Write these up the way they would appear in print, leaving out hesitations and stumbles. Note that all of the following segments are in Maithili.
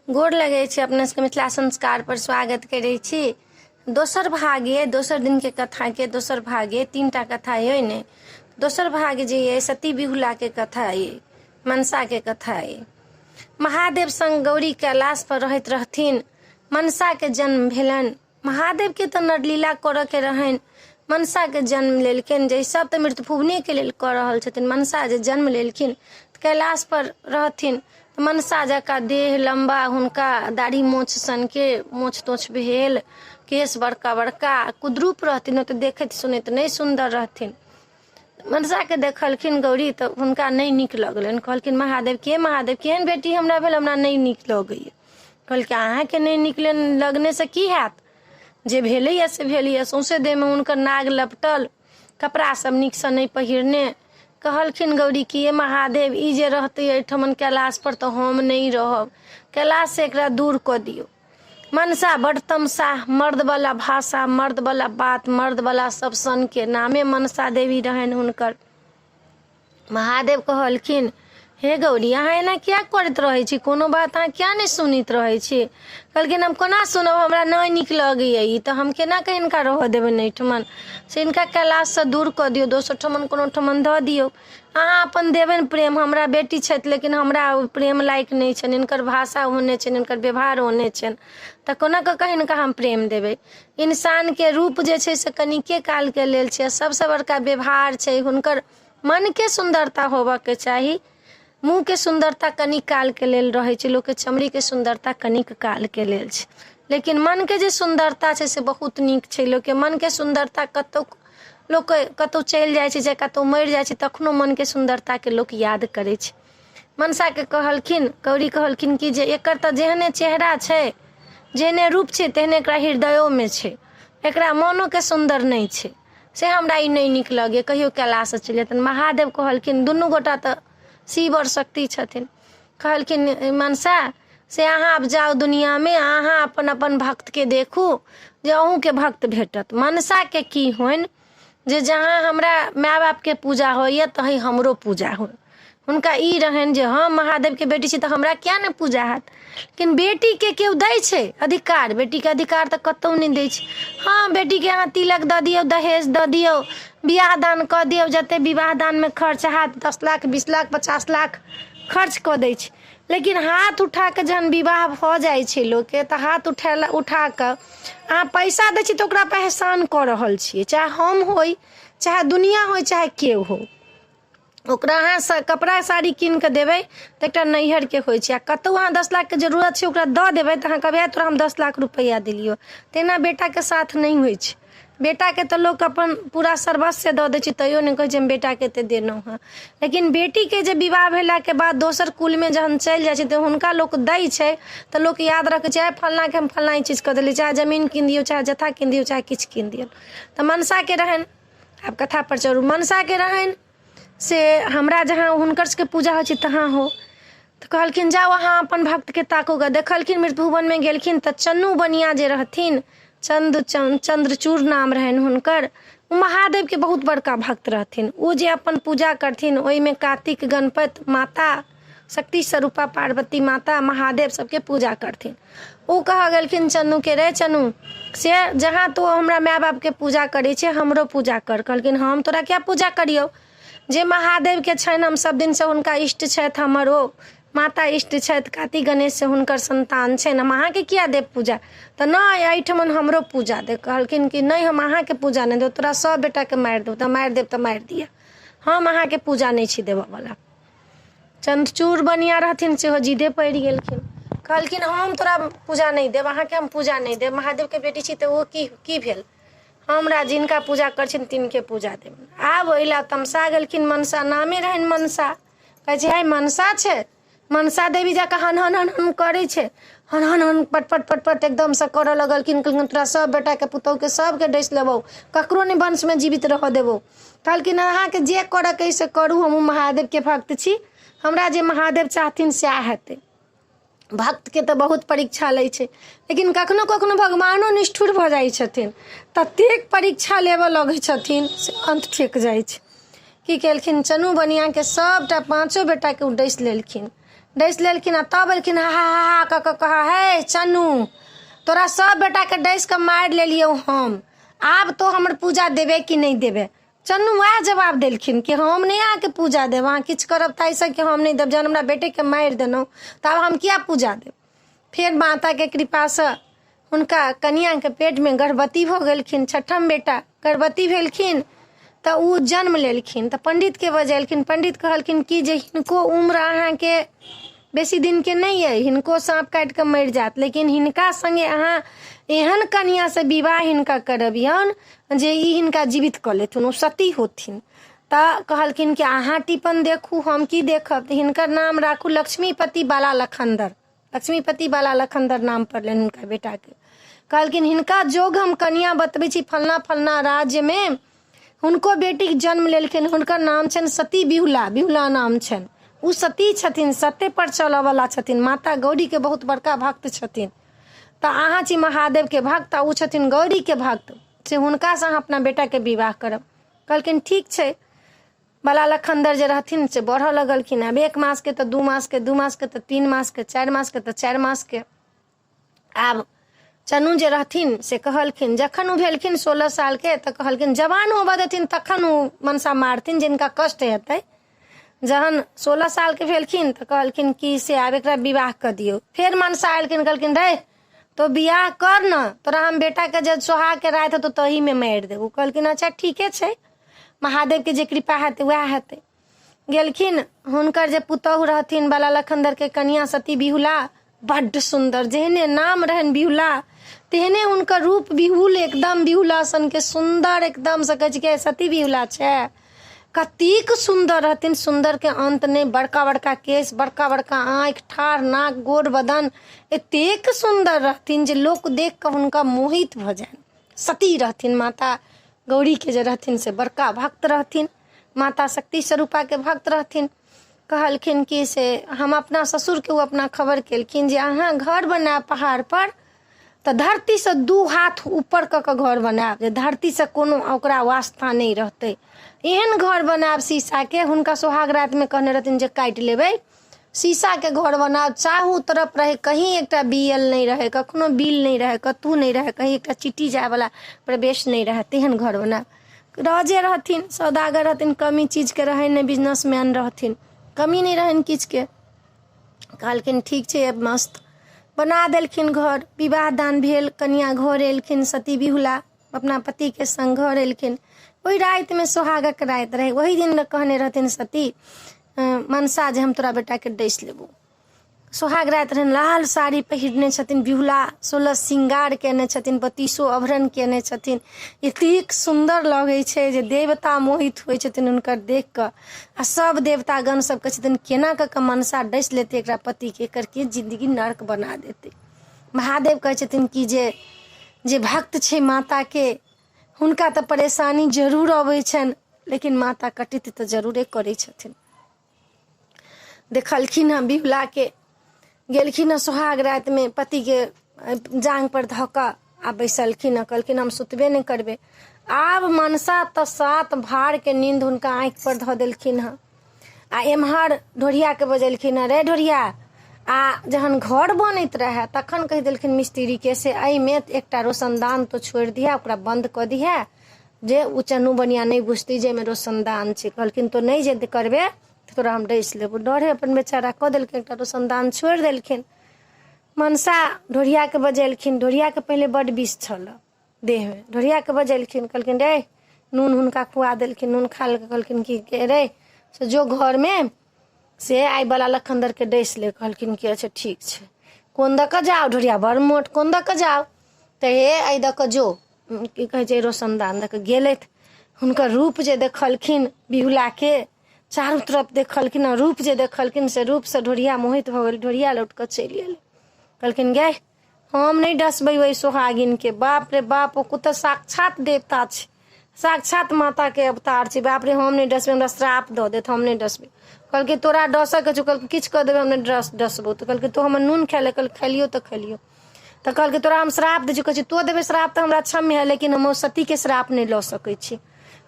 गोर लगै छी अपने सबके मिथिला संस्कार पर स्वागत करै छी। दोसर भाग ये, दोसर दिन के कथा के दोसर भाग ये, 3टा कथा ये ने। दोसर भाग जे ये सती बिहुला के कथा ये, मनसा के कथा ये। महादेव संग गौरी कैलाश पर रहैत रहथिन, मनसा के जन्म भेलनि। महादेव के तऽ नरलीला करऽ के रहनि, मनसा के जन्म लेलखिन। जे सब तऽ मृत्युभुवने के लेल कऽ रहल छथिन। मनसा जे जन्म लेलखिन कैलाश पर रहथिन, मनसा जकाँ देह लम्बा, हुनका दाढ़ी मोछ सनके मोछ तोछ भेल, केश बड़का बड़का, कुद्रूप रहथिन, ओते देखैत सुनैत नहि सुन्दर रहथिन। मनसाके देखलखिन गौरी तऽ हुनका नहि नीक लगलनि। कहलखिन महादेव के, महादेव केहन बेटी हमरा भेल, हमरा नहि नीक लगैए। कहलकै अहाँके नहि नीक लगनेसँ की हैत, जे भेलैए से भेलैए। सौँसे देहमे हुनकर नाग लपटल, कपड़ा सब नीकसँ नहि पहिरने। कहलखिन गौरी कि ये महादेव, ई जे रहतै एहिठमन कैलाशपर तऽ हम नहि रहब, कैलाशसँ एकरा दूर कऽ दियौ। मनसा बड्ड तमसा, मर्दवला भाषा, मर्दवला बात, मर्दवला सब सनके नामे मनसा देवी रहनि हुनकर। महादेव कहलखिन हे गौरी, अहाँ एना किया करैत रहै छी, कोनो बात अहाँ किया नहि सुनैत रहै छी? कहलखिन हम कोना सुनब, हमरा नहि नीक लगैए ई, तऽ हम केना कऽ हिनका रहऽ देबनि एहिठमन, से हिनका कैलाशसँ दूर कऽ दियौ, दोसर ठमन कोनो ठमन धऽ दियौ। अहाँ अपन देबनि प्रेम, हमरा बेटी छथि लेकिन हमरा ओ प्रेम लायक नहि छनि, हिनकर भाषा ओहने छनि, हिनकर व्यवहार ओहने छनि, तऽ कोना कऽ कऽ हिनका हम प्रेम देबै? इंसानके रूप जे छै से कनिके कालके लेल छै, सबसँ बड़का व्यवहार छै, हुनकर मनके सुन्दरता होबऽके चाही। मुँहके सुन्दरता कनिक कालके लेल रहै छै, लोकके चमड़ीके सुन्दरता कनिक कालके लेल छै, लेकिन मनके जे सुन्दरता छै से बहुत नीक छै। लोकके मनके सुन्दरता कतहु लोक कतहु चलि जाइ छै, चाहे कतहु मरि जाइ छै, तखनो मनके सुन्दरताके लोक याद करै छै। मनसाके कहलखिन, गौरी कहलखिन कि जे एकर तऽ जेहने चेहरा छै, जेहने रूप छै, तेहने एकरा हृदयोमे छै, एकरा मोनोके सुन्दर नहि छै, से हमरा ई नहि नीक लगैए, कहियो कैलाशसँ चलि जेतनि। महादेव कहलखिन, दुनू गोटा तऽ शिव आओर शक्ति छथिन, कहलखिन मनसा से अहाँ आब जाउ दुनिआँमे, अहाँ अपन अपन भक्तके देखू जे अहूँके भक्त भेटत। मनसाके की होइन जे जहाँ हमरा माय बापके पूजा होइए तहीं हमरो पूजा होइ। हुनका ई रहनि जे हम महादेवके बेटी छी तऽ हमरा किया नहि पूजा हैत। लेकिन बेटीके केओ दै छै अधिकार? बेटीके अधिकार तऽ कतहु नहि दै छै। हँ, बेटीके अहाँ तिलक दऽ दियौ, दहेज दऽ दियौ, बियाह दान कऽ दियौ, जते विवाह दानमे खर्च हैत 10 लाख 20 लाख 50 लाख खर्च कऽ दै छै। लेकिन हाथ उठा कऽ जहन विवाह भऽ जाइ छै लोकके, तऽ हाथ उठेला उठा कऽ अहाँ पैसा दै छी तऽ ओकरा पर एहसान कऽ रहल छियै, चाहे हम होइ, चाहे दुनिआ होइ, चाहे केओ हो। ओकरा अहाँ कपड़ा साड़ी कीन कऽ देबै तऽ एकटा नैहरके होइ छै, आ कतहु अहाँ 10 लाखके जरूरत छै ओकरा दऽ देबै तऽ अहाँ कहबै तोरा हम 10 लाख रुपैआ देलियौ। तेना बेटाके साथ नहि होइ छै। बेटाके तऽ लोक अपन पूरा सर्वस्व दऽ दै छै, तैयो नहि कहै छै हम बेटाके एते देलहुँ हँ। लेकिन बेटीके जे विवाह भेलाके बाद दोसर कुलमे जहन चलि जाइ छै तऽ हुनका लोक दै छै तऽ लोक याद रखै छै, फल्लाँके हम फल्लाँ ई चीज कऽ देलियै, चाहे जमीन कीन दियौ, चाहे जथा कीन दियौ, चाहे किछु कीन दियौ। तऽ मनसाके रहनि, आब कथापर चलू, मनसाके रहनि से हमरा जहाँ हुनकर सबके पूजा होइ छै तहाँ हो। तऽ कहलखिन जाउ अहाँ अपन भक्तके ताकू गऽ। देखलखिन मृत्युभुवनमे गेलखिन तऽ चन्नू बनिया जे रहथिन, चन्द्रचूड़ नाम रहनि हुनकर, ओ महादेवके बहुत बड़का भक्त रहथिन। ओ जे अपन पूजा करथिन ओहिमे कार्तिक, गणपति, माता शक्ति स्वरूपा पार्वती माता, महादेव सबके पूजा करथिन। ओ कहऽ गेलखिन चन्नूके, रे चन्नू, से जहाँ तू हमरा माय बापके पूजा करै छै हमरो पूजा कर। कहलखिन हम तोरा किया पूजा करियौ, जे महादेवके छनि हम सब दिनसँ हुनका इष्ट छथि, हमर ओ माता इष्ट छथि, कार्तिक गणेश से हुनकर संतान छनि, हम अहाँके किया देब पूजा? तऽ नहि, एहिठमन हमरो पूजा दे। कहलखिन कि नहि, हम अहाँके पूजा नहि देब, तोरा सब बेटाके मारि देब, तऽ मारि देब तऽ मारि दिअ, हम अहाँके पूजा नहि छी देबऽवला। चन्द्रचूड़ बनिया रहथिन सेहो जिदे पड़ि गेलखिन। कहलखिन हम तोरा पूजा नहि देब, अहाँके हम पूजा नहि देब, महादेवके बेटी छी तऽ ओ की की भेल, हमरा जिनका पूजा करै छियनि तिनके पूजा देब। आब ओहि लए तमसा गेलखिन मनसा, नामे रहनि मनसा, कहै छै हे मनसा छै, मनसा देवी जाकऽ हन हन हन हन करै छै, हन हन हन पट पट पट पट एकदमसँ करऽ लगलखिन। कहलखिन तोरा सब बेटाके पुतहुके सबके डसि लेबौ, ककरो नहि वंशमे जीवित रहऽ देबौ। कहलखिन अहाँके जे करऽके अइ से करू, हमहूँ महादेवके भक्त छी, हमरा जे महादेव चाहथिन सएह हेतै। भक्तके तऽ बहुत परीक्षा लै छै, लेकिन कखनो कखनो भगवानो निष्ठुर भऽ जाइ छथिन, ततेक परीक्षा लेबऽ लगै छथिन से अन्त ठेक जाइ छै। की केलखिन, चनू बनिआके सभटा पाँचो बेटाके ओ डसि लेलखिन। डसि लेलखिन आ तब एलखिन हा हा हा हा कऽ कऽ कह हे चनू, तोरा सब बेटाके डसि कऽ मारि लेलियौ हम, आब तो हमर पूजा देबे कि नहि देबे? चन्नू वएह जवाब देलखिन कि हम नहि अहाँके पूजा देब, अहाँ किछु करब ताहिसँ कि हम नहि देब, जहन हमरा बेटेके मारि देलहुँ तऽ आब हम किया पूजा देब? फेर माताके कृपासँ हुनका कनिआँके पेटमे गर्भवती भऽ गेलखिन, छठम बेटा गर्भवती भेलखिन तऽ ओ जन्म लेलखिन। तऽ पण्डितके बजेलखिन। पण्डित कहलखिन कि जे हिनको उम्र अहाँके बेसी दिनके नहि अइ, हिनको साँप काटि कऽ मरि जायत, लेकिन हिनका सङ्गे अहाँ एहन कनिआँसँ विवाह हिनका करबियौन जे ई हिनका जीवित कऽ लेथुन, ओ सती होथिन। तऽ कहलखिन कि अहाँ टीपन देखू, हम की देखब? तऽ हिनकर नाम राखू लक्ष्मीपति बाला लखनदर। लक्ष्मीपति बाला लखनदर नाम पड़लनि हुनका बेटाके। कहलखिन हिनका जोग हम कनिआँ बतबै छी, फलना फलना राज्यमे हुनको बेटीके जन्म लेलखिन, हुनकर नाम छनि सती बिहुला, बिहुला नाम छनि। ओ सती छथिन, सत्यपर चलऽवला छथिन, माता गौरीके बहुत बड़का भक्त छथिन। तऽ अहाँ छी महादेवके भक्त आ ओ छथिन गौरीके भक्त, से हुनकासँ अहाँ अपना बेटाके विवाह करब। कहलखिन ठीक छै। बाला लखनदर जे रहथिन से बढ़ऽ लगलखिन। आब 1 मासके तऽ 2 मासके, 2 मासके तऽ 3 मासके, 4 मासके तऽ 4 मासके। आब चनू जे रहथिन से कहलखिन, जखन ओ भेलखिन 16 सालके तऽ कहलखिन जवान होबऽ देथिन तखन ओ मनसा मारथिन जिनका कष्ट हेतै। जहन 16 सालके भेलखिन तऽ कहलखिन कि से आब एकरा विवाह कऽ दियौ। फेर मनसा एलखिन, कहलखिन रे तो बियाह कर न, तोरा हम बेटाके जब सोहागके राति हेतौ तहीमे मारि देबौ। कहलखिन अच्छा ठीके छै, महादेवके जे कृपा हेतै वएह हेतै। गेलखिन, हुनकर जे पुतहु रहथिन बाला लखनदरके कनिया सती बिहुला, बड्ड सुन्दर, जेहने नाम रहनि बिहुला तेहने हुनकर रूप बिहुल, एकदम बिहुला सनके सुन्दर, एकदम से कहै छै कि सती बिहुला छै, कतेक सुन्दर रहथिन, सुन्दरके अन्त नहि, बड़का बड़का केश, बड़का बड़का आँखि, ठाढ़ नाक, गोर बदन, एतेक सुन्दर रहथिन जे लोक देख कऽ हुनका मोहित भऽ जानि। सती रहथिन, माता गौरीके जे रहथिन से बड़का भक्त रहथिन, माता शक्ति स्वरूपाके भक्त रहथिन। कहलखिन कि से हम अपना ससुरके ओ अपना खबर केलखिन जे अहाँ घर बनायब पहाड़पर तऽ धरतीसँ 2 हाथ ऊपर कऽ कऽ घर बनायब, जे धरतीसँ कोनो ओकरा वास्ता नहि रहतै, एहन घर बनायब शीशाके। हुनका सोहाग रातिमे कहने रहथिन जे काटि लेबै, शीशाके घर बनायब, चारू तरफ रहै, कहीं एकटा बियल नहि रहै, कखनो बिल नहि रहै, कतहु नहि रहै, कहीं एकटा चिट्ठी जायवला प्रवेश नहि रहै, तेहन घर बनायब। राजे रहथिन, सौदागर रहथिन, कमी चीजके रहै नहि, बिजनेसमैन रहथिन, कमी नहि रहनि किछुके। कहलखिन ठीक छै, अब मस्त बना देलखिन घर। विवाह दान भेल, कनिया घर एलखिन, सती बिहुला अपना पतिके संग घर एलखिन। ओहि रातिमे सोहागक राति रहै, ओहि दिन कहने रहथिन सती मनसा जे हम तोरा बेटाके डसि लेबौ। सोहाग राति रहनि, लाल साड़ी पहिरने छथिन बिहुला, 16 श्रृंगार केने छथिन, 32 आभरण केने छथिन, एतेक सुन्दर लगै छै जे देवता मोहित होइ छथिन हुनकर देख कऽ। आ सब देवतागण सब कहै छथिन केना कऽ कऽ मनसा डसि लेतै एकरा पतिके, एकर के जिन्दगी नर्क बना देतै। महादेव कहै छथिन कि जे भक्त छै माताके हुनका तऽ परेशानी जरूर अबै छनि, लेकिन माता कटित तऽ जरूरे करै छथिन। देखलखिन हँ बिहुलाके, गेलखिन हँ सोहाग रातिमे पतिके जाँघपर धऽ कऽ आ बैसलखिन हँ, कहलखिन हम सुतबे नहि करबै। आब मनसा तऽ 7 भारके नींद हुनका आँखिपर धऽ देलखिन हँ। आ एम्हर ढोरियाके बजेलखिन हँ, रे ढोरिया। आ जहन घर बनैत रहए तखन कहि देलखिन मिस्त्रीके से एहिमे एकटा रोशनदान तो छोड़ि दिहे, ओकरा बन्द कऽ दिहे, जे ओ चन्नू बनिया नहि बुझतै जे एहिमे रोशनदान छै। कहलखिन तो नहि जे करबे तऽ तोरा हम डसि लेबौ। डरे अपन बेचारा कऽ देलखिन, एकटा रोशनदान छोड़ि देलखिन। मनसा ढोरियाके बजेलखिन। ढोरियाके पहिले बड्ड विष छल देहमे। ढोरियाके बजेलखिन, कहलखिन रे नून हुनका खुआ देलखिन। नून खा लेलकै। कहलखिन कि रे से जो घरमे से आइ बला लखनदरके डसि ले। कहलखिन कि अच्छा ठीक छै, कोन दऽ कऽ जाउ? ढोरिया बड़ मोट, कोन दऽ कऽ जाउ? तऽ हे एहि दऽ कऽ जो, की कहै छै रोशनदान दऽ कऽ गेलथि। हुनकर रूप जे देखलखिन बिहुलाके, चारू तरफ देखलखिन आ रूप जे देखलखिन से रूपसँ ढोरिया मोहित भऽ गेल। ढोरिया लौट कऽ चलि गेल। कहलखिन गै हम नहि डसबै ओहि सोहागिनके, बाप रे बाप ओ तऽ साक्षात देवता छै, साक्षात माताके अवतार छै, बाप रे हम नहि डसबै, हमरा श्राप दऽ देत, हम नहि डसबै। कहलकै तोरा डसऽके छौ? कहलकै किछु कऽ देबै हम नहि डसबौ। तऽ कहलकै तू हमर नून खाय ले। कहलकै खेलियौ तऽ खेलियौ। तऽ कहलकै तोरा हम श्राप दै छियौ। कहै छै तो देबै श्राप तऽ हमरा क्षम्य है, लेकिन हम ओ सतीके श्राप नहि लऽ सकै छी।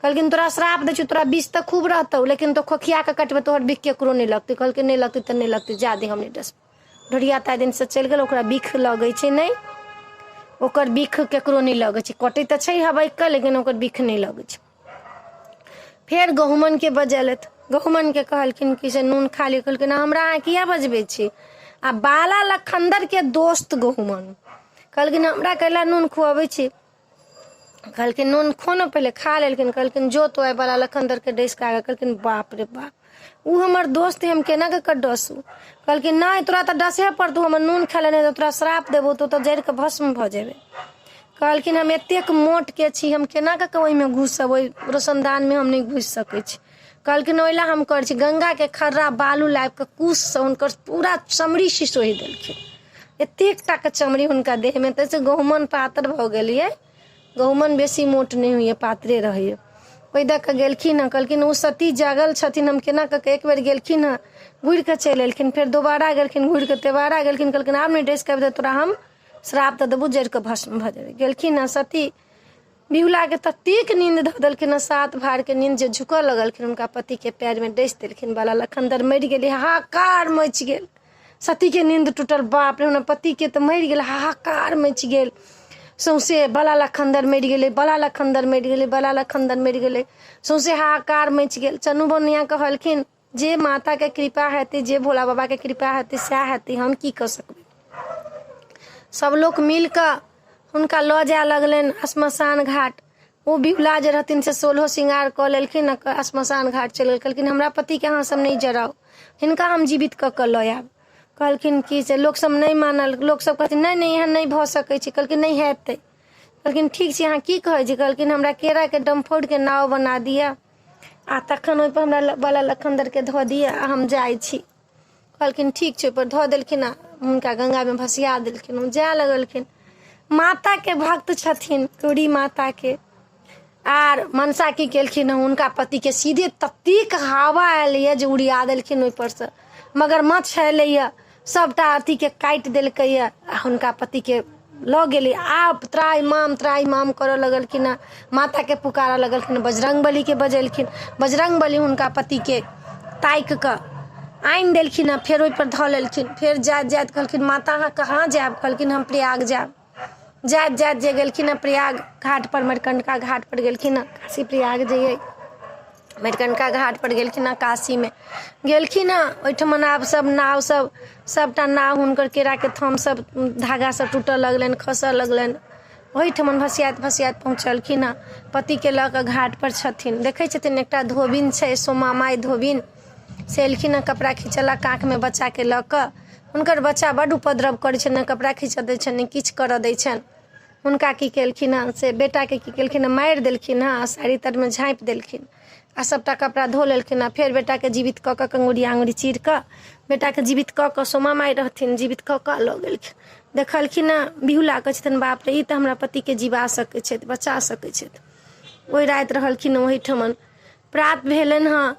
कहलखिन तोरा श्राप दै छियौ, तोरा विष तऽ खूब रहतौ, लेकिन तो खोखिया कऽ कटबै तोहर बिख केकरो नहि लगतै। कहलकै नहि लगतै तऽ नहि लगतै, जा दे, हम नहि डसबै। ढोरिया ताहि दिनसँ चलि गेल। ओकरा बिख लगै छै नहि, ओकर बिख केकरो नहि लगै छै। कटै तऽ छै हबकि कऽ, लेकिन ओकर बिख नहि लगै छै। फेर गहुमनके बजेलथि। गहुमनके कहलखिन कि से नून खा लिअ। कहलखिन हमरा अहाँ किया बजबै छी? आ बाला लखन्दरके दोस्त गहुमन। कहलखिन हमरा कैला नून खुअबै छी? कहलखिन नून खो ने पहिले। खा लेलखिन। कहलखिन जो तो आइ बाला लखन्दरके डसि कऽ आगा। कहलखिन बाप रे बाप, ओ हमर दोस्त है, हम केना कऽ कऽ डसू? कहलखिन नहि, तोरा तऽ डसहे पड़तौ, हमर नून खा लेने तऽ तोरा श्राप देबौ, तो तऽ जरि कऽ भस्म भऽ जेबै। कहलखिन हम एतेक मोटके छी, हम केना कऽ कऽ ओहिमे घुसब? ओहि रोशनदानमे हम नहि घुसि सकै छी। कहलखिन ओहि लए हम करै छी। गंगाके खर्रा बालू लाबि कऽ कुशसँ हुनकर पूरा चमड़ी सिसोहि देलखिन, एतेक टाके चमड़ी हुनका देहमे। ताहिसँ गहुमन पातर भऽ गेलियै। गहुमन बेसी मोट नहि होइए, पातरे रहैए। ओहि दऽ कऽ गेलखिन हँ। कहलखिन ओ सती जागल छथिन, हम केना कऽ कऽ? एक बेर गेलखिन हँ, घुरि कऽ चलि एलखिन। फेर दोबारा गेलखिन, घुरि कऽ तेबारा गेलखिन। कहलखिन आब नहि डसि कऽ तोरा हम श्राप दऽ देबौ, जरि कऽ भस्म भऽ जेबै। गेलखिन हँ, सती बिहुलाके ततेक नींद धऽ देलखिन हँ, सात भारके नींद, जे झुकऽ लगलखिन, हुनका पतिके पैरमे डसि देलखिन। बाला लखनदर मरि गेलै। हाहाकार मचि गेल। सतीके नींद टूटल, बाप रे, हुनकर पतिके तऽ मरि गेल। हाहाकार मचि गेल सौंसे, बाला लखनदर मरि गेलै, बाला लखनदर मरि गेलै, बाला लखनदर मरि गेलै। सौंसे हाहाकार मचि गेल। चनू बनिया कहलखिन जे माताके कृपा हेतै, जे भोला बाबाके कृपा हेतै, सएह हेतै, हम की कऽ सकबै? सब लोक मिल कऽ हुनका लऽ जाय लगलनि श्मशान घाट। ओ बिहुला जे रहथिन से सोलहो श्रृंगार कऽ लेलखिन आ श्मशान घाट चलि गेल। कहलखिन हमरा पतिके अहाँ सब नहि जराउ, हिनका हम जीवित कऽ कऽ लऽ आयब। कहलखिन कि से लोकसब नहि मानल। लोकसब कहथिन नहि नहि, एहन नहि भऽ सकै छै। कहलखिन नहि हेतै। कहलखिन ठीक छै, अहाँ की कहै छी? कहलखिन हमरा केराके डम्फौरके नाव बना दिअ आ तखन ओहिपर हमरा बाला लखनदरके धऽ दिअ आ हम जाइ छी। कहलखिन ठीक छै। ओहिपर धऽ देलखिन आ हुनका गंगामे भसिया देलखिन। ओ जाय लगलखिन। माताके भक्त छथिन, गौरी माताके। आर मनसा की केलखिन हँ, हुनका पतिके सीधे ततेक हवा एलैए जे उड़िया देलखिन ओहिपरसँ। मगरमच्छ एलैए, सभटा अथीके काटि देलकैए आ हुनका पतिके लऽ गेलै। आब त्राहि माम त्राहि माम करऽ लगलखिन हँ, माताके पुकारऽ लगलखिन, बजरंग बलीके बजेलखिन। बजरंग बली हुनका पतिके ताकि कऽ आनि देलखिन हँ। फेर ओहिपर धऽ लेलखिन। फेर जाइत जाइत कहलखिन माता अहाँ कहाँ जायब? कहलखिन हम प्रयाग जायब। जाइत जाइत जे गेलखिन हँ प्रयाग घाटपर, मणिकर्णिका घाटपर गेलखिन हँ। काशी प्रयाग जे अइ, मणिकर्णिका घाटपर गेलखिन हँ, काशीमे गेलखिन हँ। ओहिठमन आब सब नाव सब, सबटा नाव हुनकर केराके थम सब धागा सब टूटऽ लगलनि, खसऽ लगलनि। ओहिठमन भसियाइत भसियाइत पहुँचलखिन हँ। पतिके लऽ कऽ घाटपर छथिन। देखै छथिन एकटा धोबिन छै, सोमा माइ धोबिन, से एलखिन हँ कपड़ा खीचऽ लए काँखमे बच्चाके लऽ कऽ। हुनकर बच्चा बड्ड उपद्रव करै छनि, नहि कपड़ा खीचऽ दै छनि, नहि किछु करऽ दै छनि। हुनका की केलखिन हँ से बेटाके की केलखिन हँ, मारि देलखिन हँ आ साड़ी तरमे झाँपि देलखिन आ सभटा कपड़ा धो लेलखिन। आ फेर बेटाके जीवित कऽ कऽ कंगुरिया अङ्गुरी चीर कऽ बेटाके जीवित कऽ कऽ, सोमा माइ रहथिन, जीवित कऽ कऽ लऽ गेलखिन। देखलखिन हँ बिहुला, कहै छथिन बाप रे, ई तऽ हमरा पतिके जिबा सकै छथि, बचा सकै छथि। ओहि राति रहलखिन ओहिठमन। प्रात भेलनि हँ,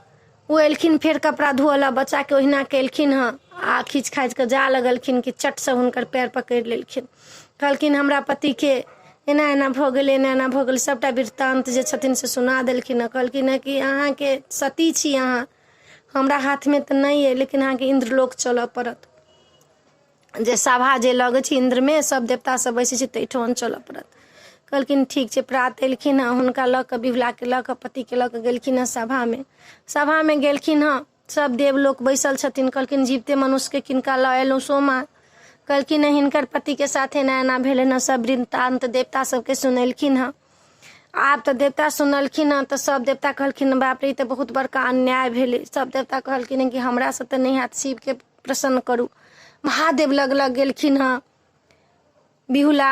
ओ एलखिन फेर कपड़ा धोअ लए, बच्चाके ओहिना केलखिन हँ आ खींच खाँचि कऽ जा लगलखिन कि चटसँ हुनकर पएर पकड़ि लेलखिन। कहलखिन हमरा पतिके एना एना भऽ गेलै, एना एना भऽ गेलै। सभटा वृत्तान्त जे छथिन से सुना देलखिन हँ। कहलखिन हँ कि अहाँके सती छी अहाँ, हमरा हाथमे तऽ नहि अइ, लेकिन अहाँके इन्द्रलोक चलऽ पड़त। जे सभा जे लगै छै इन्द्रमे, सभ देवता सब बैसै छै, ताहिठाम चलऽ पड़त। कहलखिन ठीक छै। प्रात एलखिन हँ, हुनका लऽ कऽ, बिहुलाके लऽ कऽ, पतिके लऽ कऽ गेलखिन हँ सभामे। सभामे गेलखिन हँ, सब देवलोक बैसल छथिन। कहलखिन जीवते मनुष्यके किनका लऽ एलहुँ सोमा? कहलखिन हँ हिनकर पतिके साथ एना एना भेलनि हँ। सब वृत्तान्त देवता सबके सुनेलखिन हँ। आब तऽ देवता सुनलखिन हँ तऽ सब देवता कहलखिन बाप रे, ई तऽ बहुत बड़का अन्याय भेलै। सब देवता कहलखिन कि हमरासँ तऽ नहि हैत, शिवके प्रसन्न करू। महादेव लग लग गेलखिन हँ। बिहुला,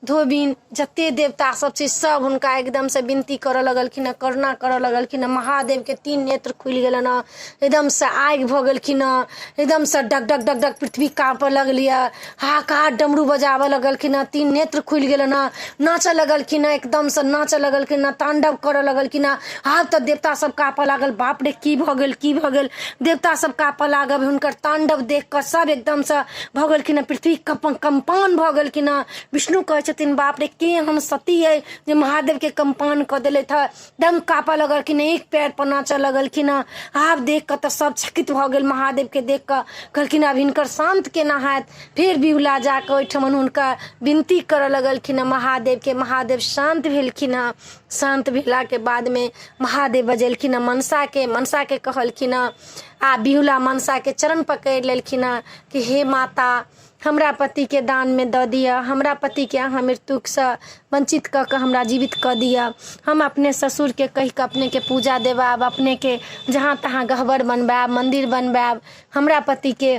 धोबिन, जते देवता सब छै सब हुनका एकदमसँ विनती करऽ लगलखिन हँ, करुणा करऽ लगलखिन हँ। महादेवके तीन नेत्र खुलि गेलनि हँ, एकदमसँ आगि भऽ गेलखिन हँ, एकदमसँ डग डग डग डग पृथ्वी काँपऽ लगली हँ, हाहाकार डमरू बजाबऽ लगलखिन हँ। तीन नेत्र खुलि गेलनि हँ, नाचऽ लगलखिन हँ, एकदमसँ नाचऽ लगलखिन हँ, ताण्डव करऽ लगलखिन हँ। आब तऽ देवता सब काँपऽ लागल, बाप रे, की भऽ गेल, की भऽ गेल? देवता सब काँपऽ लागल हुनकर ताण्डव देख कऽ। सब एकदमसँ भऽ गेलखिन हँ, पृथ्वी कम्पान भऽ गेलखिन हँ। विष्णु कहै छथिन छथिन, बाप रे के हम सती अइ जे महादेवके कम्पान कऽ देलथि हँ। दम काँपऽ लगलखिन, एक पैर पर नाचऽ लगलखिन हँ। आब देख कऽ तऽ सब चकित भऽ गेल महादेवके देख कऽ। कहलखिन आब हिनकर शान्त केना हैत? फेर बिहुला जाकऽ ओहिठमन हुनका विनती करऽ लगलखिन हँ महादेवके। महादेव शान्त भेलखिन हँ। शान्त भेलाके बादमे महादेव बजेलखिन हँ मनसाके। मनसाके कहलखिन हँ आ बिहुला मनसाके चरण पकड़ि लेलखिन हँ कि हे माता, हमरा पतिके दानमे दऽ दिअ, हमरा पतिके अहाँ मृत्युसँ वञ्चित कऽ कऽ हमरा जीवित कऽ दिअ। हम अपने ससुरके कहि कऽ अपनेके पूजा देबायब, अपनेके जहाँ तहाँ गहबर बनबायब, मन्दिर बनबायब। हमरा पतिके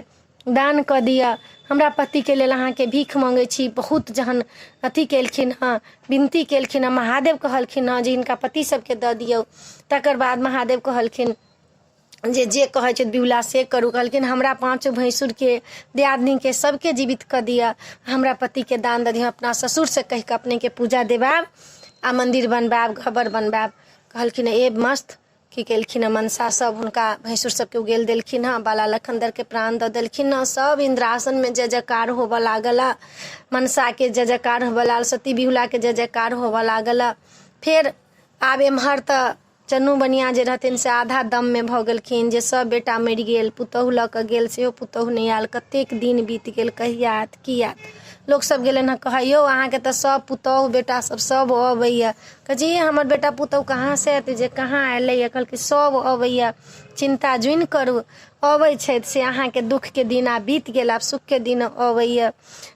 दान कऽ दिअ, हमरा पतिके लेल अहाँके भीख मङ्गै छी। बहुत जहन अथी केलखिन हँ, विनती केलखिन हँ, महादेव कहलखिन हँ जे हिनका पति सबके दऽ दियौ। तकर बाद महादेव कहलखिन जे जे कहै छै बिहुला से करू। कहलखिन हमरा पाँचो भैंसुरके दियादनीके सबके जीवित कऽ दिअ, हमरा पतिके दान दऽ दिअ, अपना ससुरसँ कहि कऽ अपनेके पूजा देबायब आ मन्दिर बनबायब, गहबर बनबायब। कहलखिन ए मस्त की केलखिन हँ मनसा सब हुनका भैंसुर सबके उगेल देलखिन हँ, बाला लखनदरके प्राण दऽ देलखिन हँ। सब इन्द्रासनमे जय जयकार होबऽ लागल हँ, मनसाके जय जयकार होबऽ लागल, सती बिहुलाके जय जयकार होबऽ लागल हँ। फेर आब एम्हर तऽ चन्नू बनिआ जे रहथिन से आधा दममे भऽ गेलखिन, जे सब बेटा मरि गेल, पुतहु लऽ कऽ गेल सेहो पुतहु नहि आयल, कतेक दिन बीत गेल, कहिया आयत की आयत। लोक सब गेलनि हँ कहै यौ अहाँके तऽ सब पुतहु बेटा सब सब अबैया। कहै छै हमर बेटा पुतहु कहाँसँ एतै जे कहाँ अयलैए। कहलकै सब अबैया, चिन्ता जुनि करू, अबै छथि से अहाँके दुःखके दिन आब बीत गेल, आब सुखके दिन अबैया,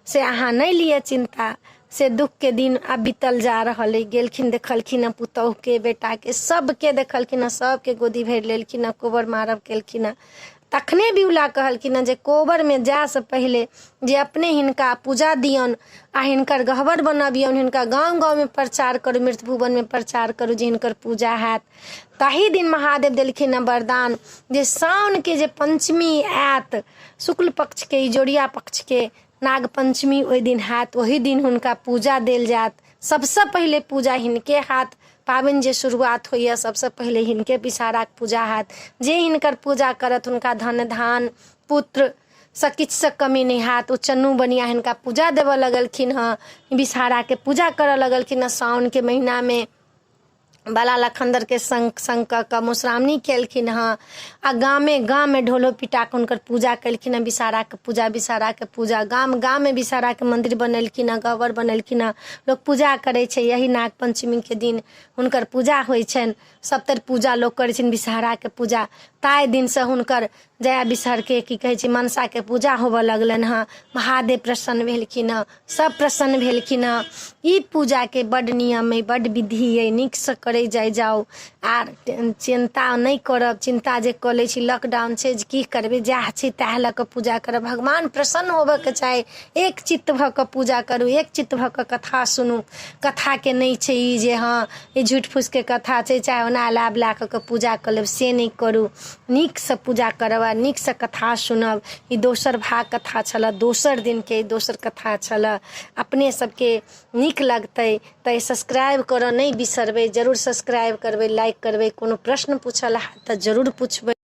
से अहाँ नहि लिअ चिन्ता, से दुःखके दिन आब बीतल जा रहल अइ। गेलखिन देखलखिन हँ पुतहुके बेटाके सबके देखलखिन हँ, सबके गोदी भरि लेलखिन हँ, कोबर मारब केलखिन हँ। तखने बिहुला कहलखिन हँ जे कोबरमे जाइसँ पहिले जे अपने हिनका पूजा दियौन आ हिनकर गहबर बनबियौन, हिनका गाँव गाँवमे प्रचार करू, मृत भुवनमे प्रचार करू जे हिनकर पूजा हैत। ताहि दिन महादेव देलखिन हँ वरदान जे साउनके जे पञ्चमी आयत, शुक्ल पक्षके इजोरिया पक्षके नाग पञ्चमी ओहि दिन हैत, ओहि दिन हुनका पूजा देल जायत। सबसँ पहिले पूजा हिनके हैत। पाबनि जे शुरुआत होइए सबसँ पहिले हिनके विषहाराके पूजा हैत। जे हिनकर पूजा करत हुनका धन धान पुत्र सँ किछुसँ कमी नहि हैत। ओ चन्नू बनिआ हिनका पूजा देबऽ लगलखिन हँ, विषहाराके पूजा करऽ लगलखिन हँ। साउनके महिनामे बाला लखन्दरके सङ्ग सङ्ग कऽ कऽ मधुश्रावणी केलखिन हँ आ गामे गाममे ढोलो पिटा कऽ हुनकर पूजा केलखिन हँ। विषहाराके पूजा, विषहाराके पूजा गाम गाममे विषहाराके मन्दिर बनेलखिन हँ, गहबर बनेलखिन हँ, लोक पूजा करै छै। यही नाग पञ्चमीके दिन हुनकर पूजा होइ छनि, सभतरि पूजा लोक करै छनि विषहाराके पूजा। ताहि दिनसँ हुनकर जया विषहरके की कहै छै मनसाके पूजा होबऽ लगलनि हँ। महादेव प्रसन्न भेलखिन हँ, सब प्रसन्न भेलखिन हँ। ई पूजाके बड्ड नियम अइ, बड्ड विधि अइ, नीकसँ करै जाइ जाउ आर चिन्ता नहि करब। चिन्ता जे कऽ लै छी, लॉकडाउन छै जे की करबै, जएह छै तएह लऽ कऽ पूजा करब। भगवान प्रसन्न होबऽके चाही। एक चित्त भऽ कऽ पूजा करू, एक चित्त भऽ कऽ कथा सुनू। कथाके नहि छै ई जे हँ ई झूठ फूसके कथा छै, चाहे ओना लाभ लए कऽ पूजा कऽ लेब, से नहि करू। नीकसँ पूजा करब आ नीकसँ कथा सुनब। ई दोसर भाग कथा छलऽ, दोसर दिनके ई दोसर कथा छलऽ। अपने सबके नीक लगतै तऽ सब्सक्राइब करऽ नहि बिसरबै, जरूर सब्सक्राइब करबै, लाइक करबै। कोनो प्रश्न पूछल हैत तऽ जरूर पुछबै।